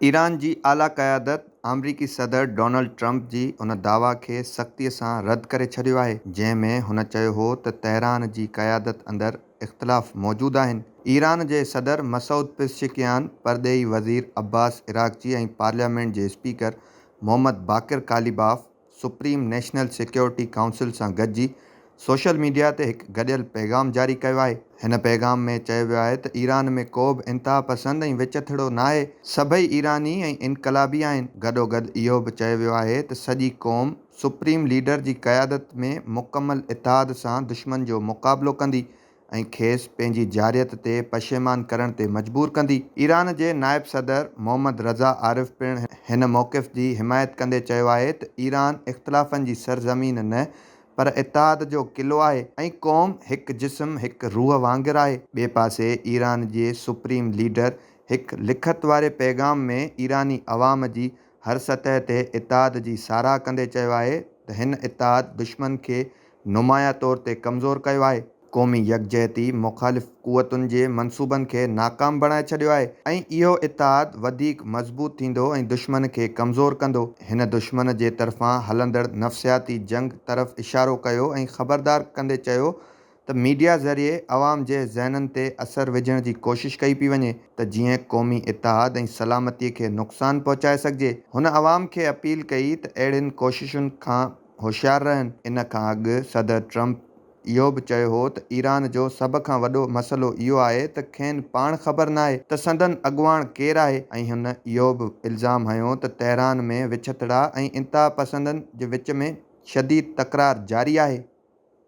Iran جي اعليٰ قيادت آمريڪي صدر ڊونلڊ ٽرمپ جي ان دعويٰ کي سختيء سان رد ڪري ڇڏيو آهي، جنهن ۾ هن چيو هو ته تهران جي قيادت اندر اختلاف موجود آهن. ايران جي صدر مسعود پزشڪيان، پرڏيهي وزير عباس عراقچي ۽ پارليامينٽ جي speaker Mohammad Bagher Ghalibaf supreme national security council سان گڏجي سوشل ميڊيا تي هڪ گڏيل پيغام جاري ڪيو آهي. هن پيغام ۾ چيو ويو آهي ته ايران ۾ ڪو به انتهاپسند ۽ وچٿڙو ناهي، سڀئي ايراني ۽ انقلابي آهن. گڏوگڏ اهو به چيو ويو آهي ته سڄي قوم سپريم ليڊر جي قيادت ۾ مڪمل اتحاد سان دشمن جو مقابلو ڪندي ۽ کيس پنهنجي جارحيت تي پشيمان ڪرڻ تي مجبور ڪندي. ايران جي نائب صدر محمد رضا عارف پڻ هن موقف جي حمايت ڪندي چيو آهي ته ايران اختلافن جي سرزمين نه پر اتحاد جو قلعو آهي ۽ قوم هڪ جسم هڪ روح وانگر آهي. ٻئي پاسي ايران جي سپريم ليڊر هڪ لکت واري پيغام ۾ ايراني عوام جي هر سطح تي اتحاد جي ساراهه ڪندي چيو آهي ته هن اتحاد دشمن کي نمايان طور تي ڪمزور ڪيو آهي، قومي يڪجهتي مخالف قوتن جي منصوبن کي ناڪام بڻائي ڇڏيو آهي ۽ اهو اتحاد وڌيڪ مضبوط ٿيندو ۽ دشمن کي ڪمزور ڪندو. هن دشمن جي طرفان هلندڙ نفسياتي جنگ طرف اشارو ڪيو ۽ خبردار ڪندي چيو ته ميڊيا ذريعي عوام جي ذهنن تي اثر وجهڻ جي ڪوشش ڪئي پئي وڃي ته جيئن قومي اتحاد ۽ سلامتي کي نقصان پهچائي سگهجي. هن عوام کي اپيل ڪئي ته اهڙين ڪوششن کان هوشيار رهن. ان کان اڳ صدر ٽرمپ اهو به چيو هو ته ايران جو سڀ کان وڏو مسئلو اهو آهي ته کين پاڻ خبر ناهي ته سندن اڳواڻ ڪير آهي ۽ هن اهو به الزام هنيو ته تهران ۾ وڇتڙا ۽ انتهاپسندن جي وچ ۾ شديد تڪرار جاري آهي.